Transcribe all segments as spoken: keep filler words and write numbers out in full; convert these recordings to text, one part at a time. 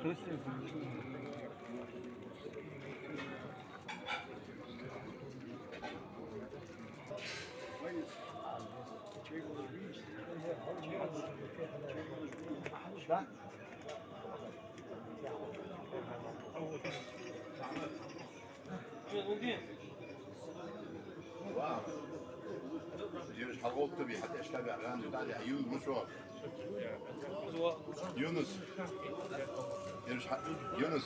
Ераш хьалгӀовттабий, хьа тӀехьашка баьгӀа, гӀанда дӀадехьа, Юнус. Юнус. Ераш хьа-, Юнус,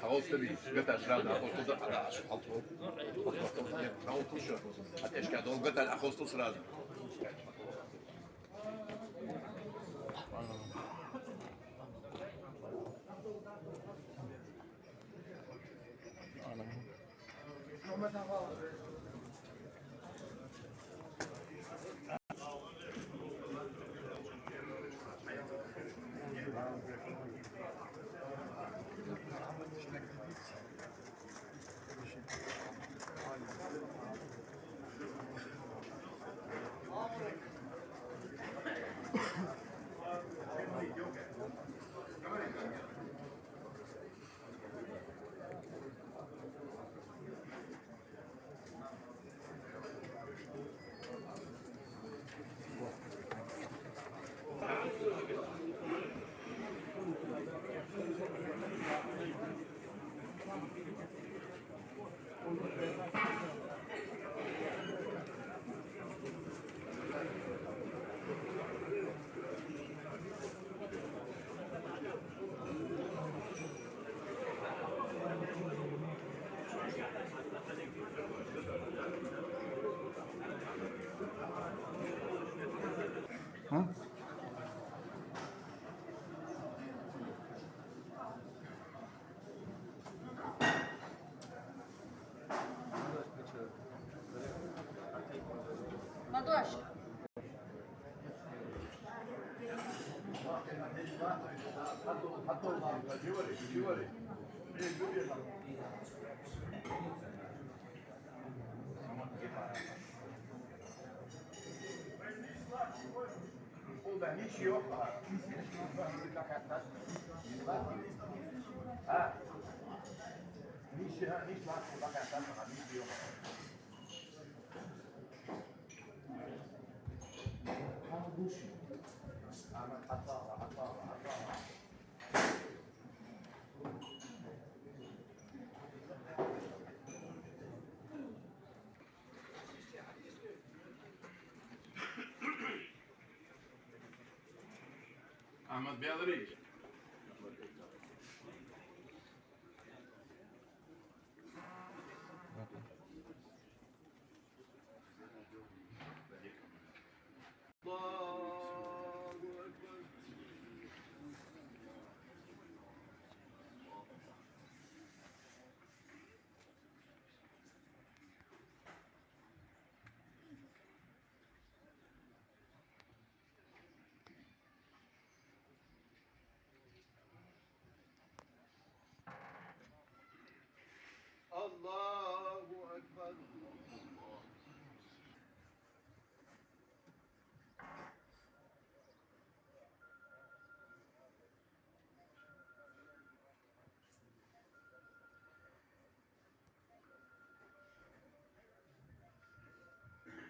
хьалгӀовттабий, гаташ рада, хьалгӀовттал, хьалгӀовттал шо. Хьа тӀехьашка долу гаташ хьалгӀовттал сразу. Ладошка. Ахьмад Белари. الله أكبر.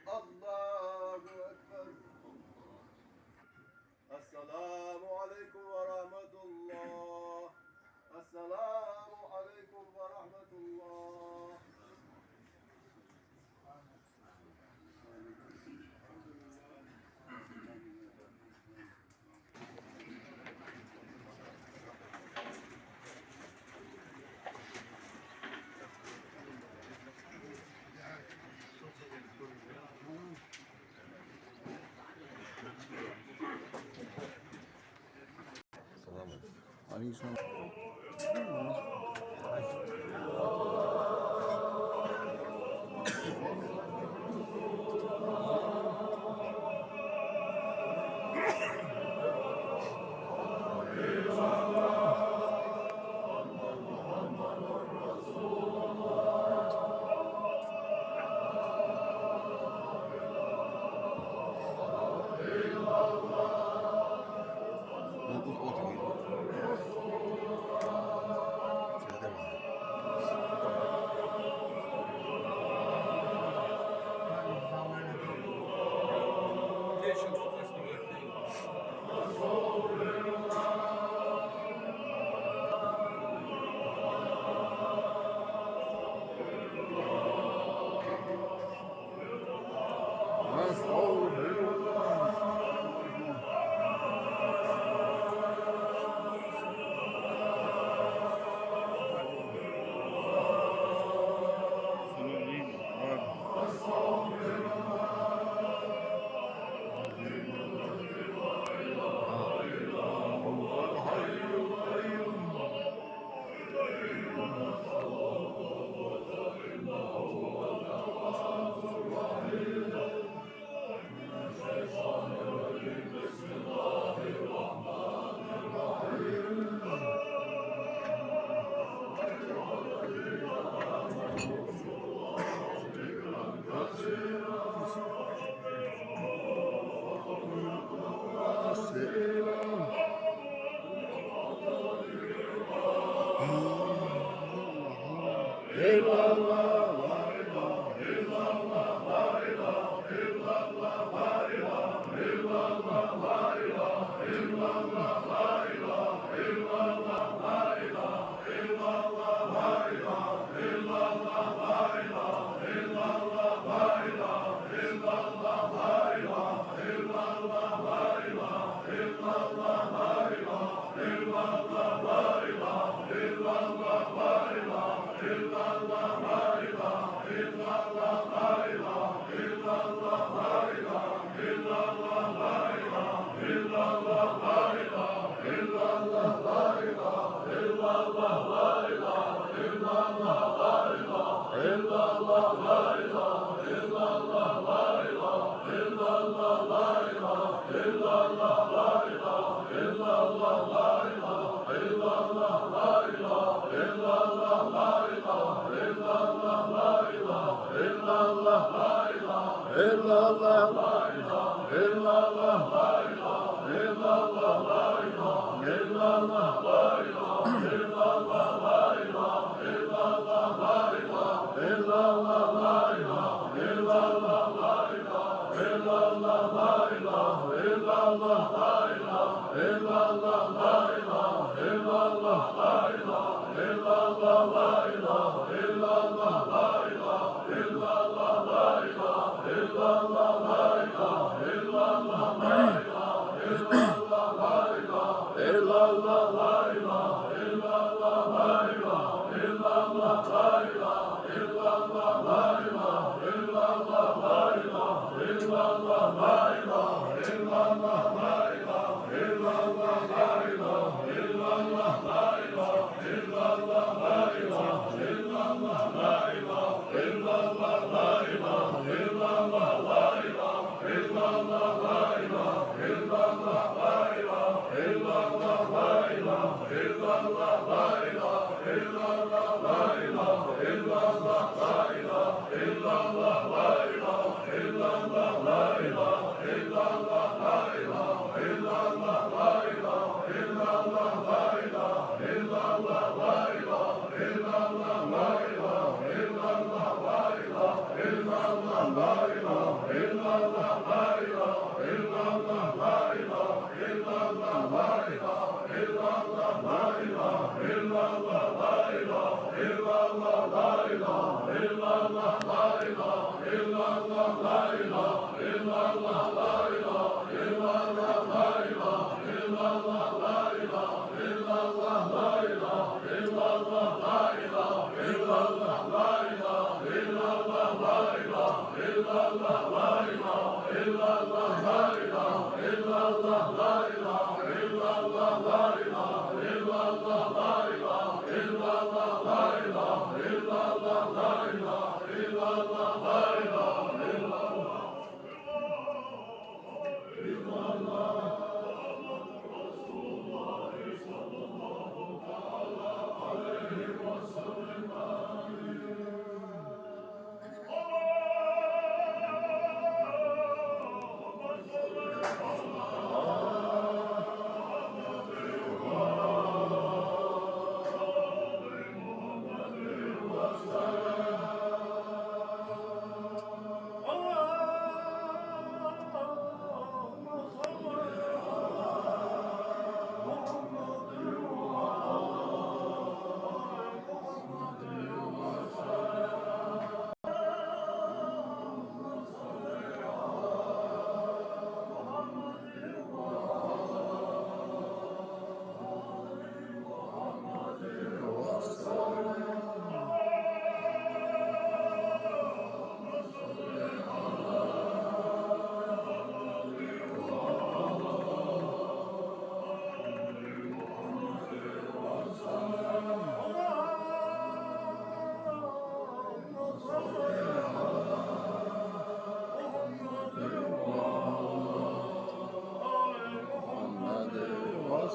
الله أكبر. السلام عليكم ورحمة الله. السلام عليكم ورحمة الله. السلام عليكم. وعليكم السلام.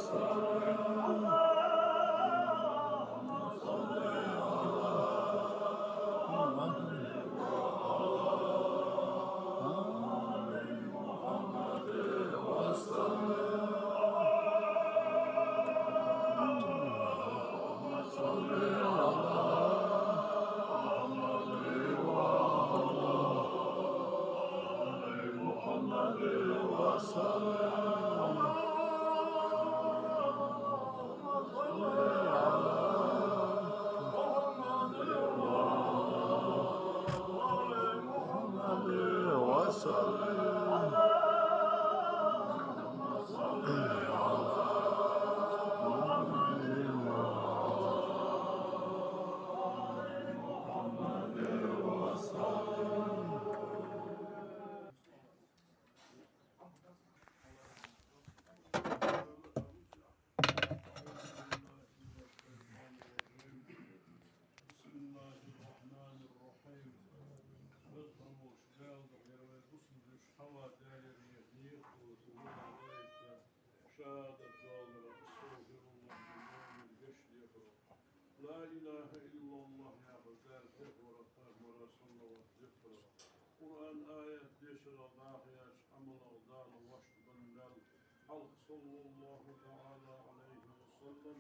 بسم الله الرحمن الرحيم. Веза хинна волча Дала, ер вай бусалба деш хьава Даьлагара неха, неха долаш, шахӀадат доаллар, أستغفر الله العظيم, гешт дехар. لا إله إلا الله яхар, Даьла дехар, пайхамара саллават дехар. Къуръан аят дешара, дӀахо яьча Ӏамала Дала вӀашагӀбенна ваьннав хьалха, صلى الله تعالى عليه وسلم.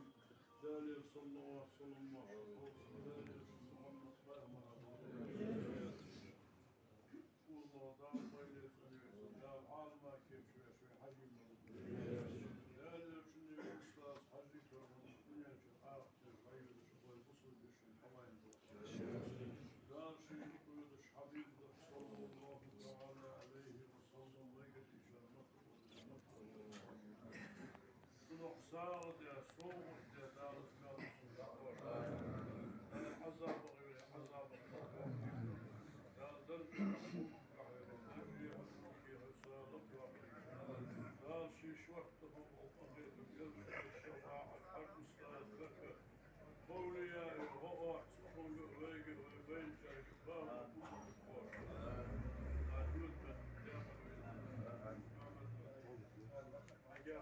Даьлагара саллават, салам, моаршал хилда Даьлагара, Мухьаммад пайхамара. Укхаза Дала пайда эцалва, Дала Ӏалама кийчвеш вай Хьажий ма. Даьлагара цунна устаз Хьажий Карабулат дунен чу Ӏохайша вай бусалба дешаш хьавайна. Дала ший дукха везаш хьабиб да, صلى الله تعالى عليه وسلم, вайга дийшар ма. Цунах сагӀа де, совгӀат де, Дала кхалсаг дакъош. Дала Ӏазапах ве, Ӏазапах. Дала дан Дала ший шортта хӀама къахетам, герз шафаӀат, хьар устаз, баркат. Ховлия, гӀо оац, ховлу вайга, вай байначарга, бала бузу кош. Аюд бет, дяхар вай. Агя.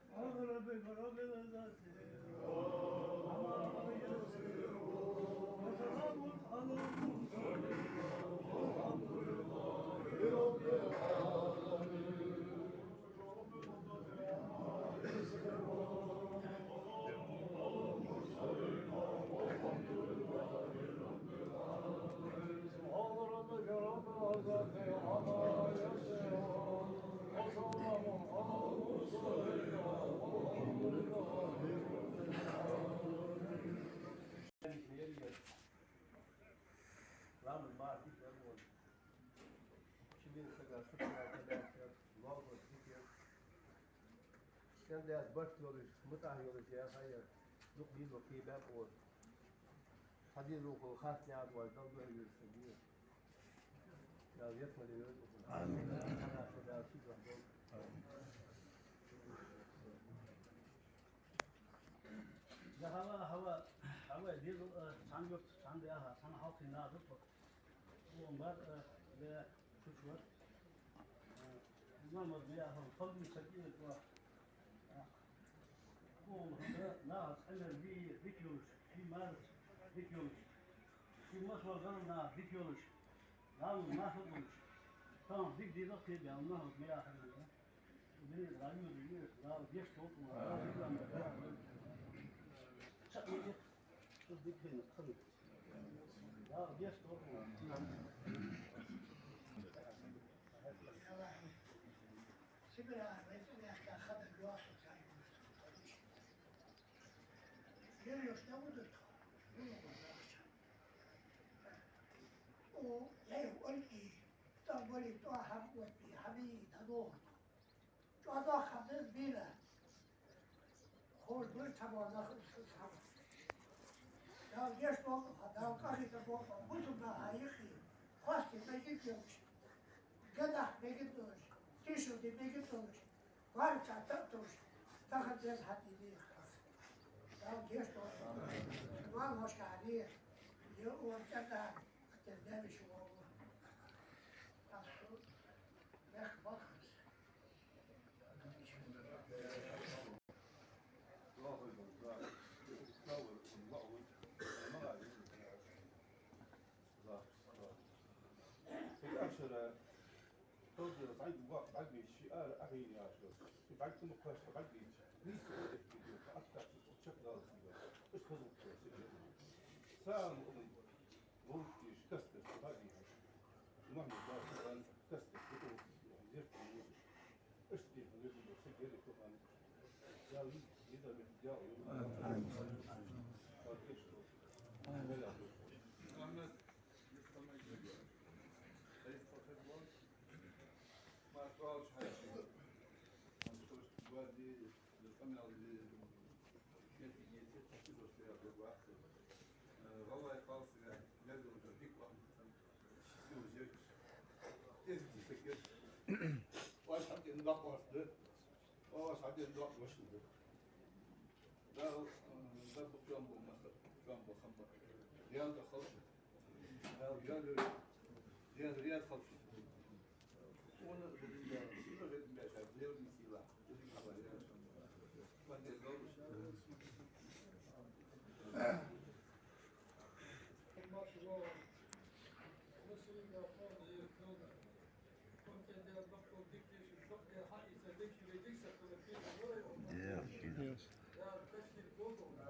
سبحان ربك رب العزة عما يصفون. وسلام على المرسلين والحمد لله رب العالمين. Ламаз мара дика да вон. Ши бин сага сутара кадача, лоалахо дика. Сен дас барт йолаш, мутӀахь йолаш я хьайя, дукха дийзо кхийбаьб вон. Хьадийза ухул хатта яд вай, Дала дуьхьа вирса дийр. Дала ветхаде веза ухул. Амин. Хьанаша Дала ши дуьхьа долда. Амин. Я хьава, хьава, хьава, дезал, э, цхьан юрт, цхьан дяха, цхьан хьалхий нах да тхо. Оон бар, э, бе, чучвар. Э, намаз бе, ахал, халгин сакир, э, оон хӀанз нахаца Ӏимер бий, дика йолаш, ший марца дика йолаш, ший масвар гӀар нах дика йолаш, намаз нах а долаш. Тахан дика дийза кхебе, намаз бе, ахал. ЧӀоагӀа доккха хӀама да из бийла. Ховш бир цхьабола нах уж цхьа. Дала гешт долда хьа, Дала къахетам болба хьа, бусалба наха юкъе, хоастам мегаргдолаш, гадахьа мегаргдолаш, тешал де мегаргдолаш, баркат а товш, Тахан деза хьатӀаийдийта. Дала гешт долда. Ван вошка хьаде. Е ур цӀерда. Атер девиш вогу. Аху. Бех бахас. Цига ахчара, товдира зӀамига бакъ бӀаргбайча, ший ара ахьийна яхаш, ший бӀарг тӀа ма кхоачча бӀаргбайча, нийсса оттаьхкийта, аттача чакхдаллалца. Иштта хоза гӀулакх цига. СагӀа ма уллий, гӀулакх деш, каст-каста бӀаргбайча. Мухьаммад Бакъан каст-каста гӀулакх деш, зеркал йодаш. Оаш хьатӀен докъош да. Оаш хьатӀен докъош да. Да, да, бу чом бу маса, чом бу хамба. Риал да халча. Риал, риал, риал, риал халча. Она, да, сила, да, да, да, да, сила.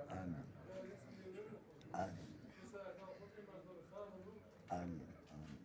Амин. Амин. Амин. Амин.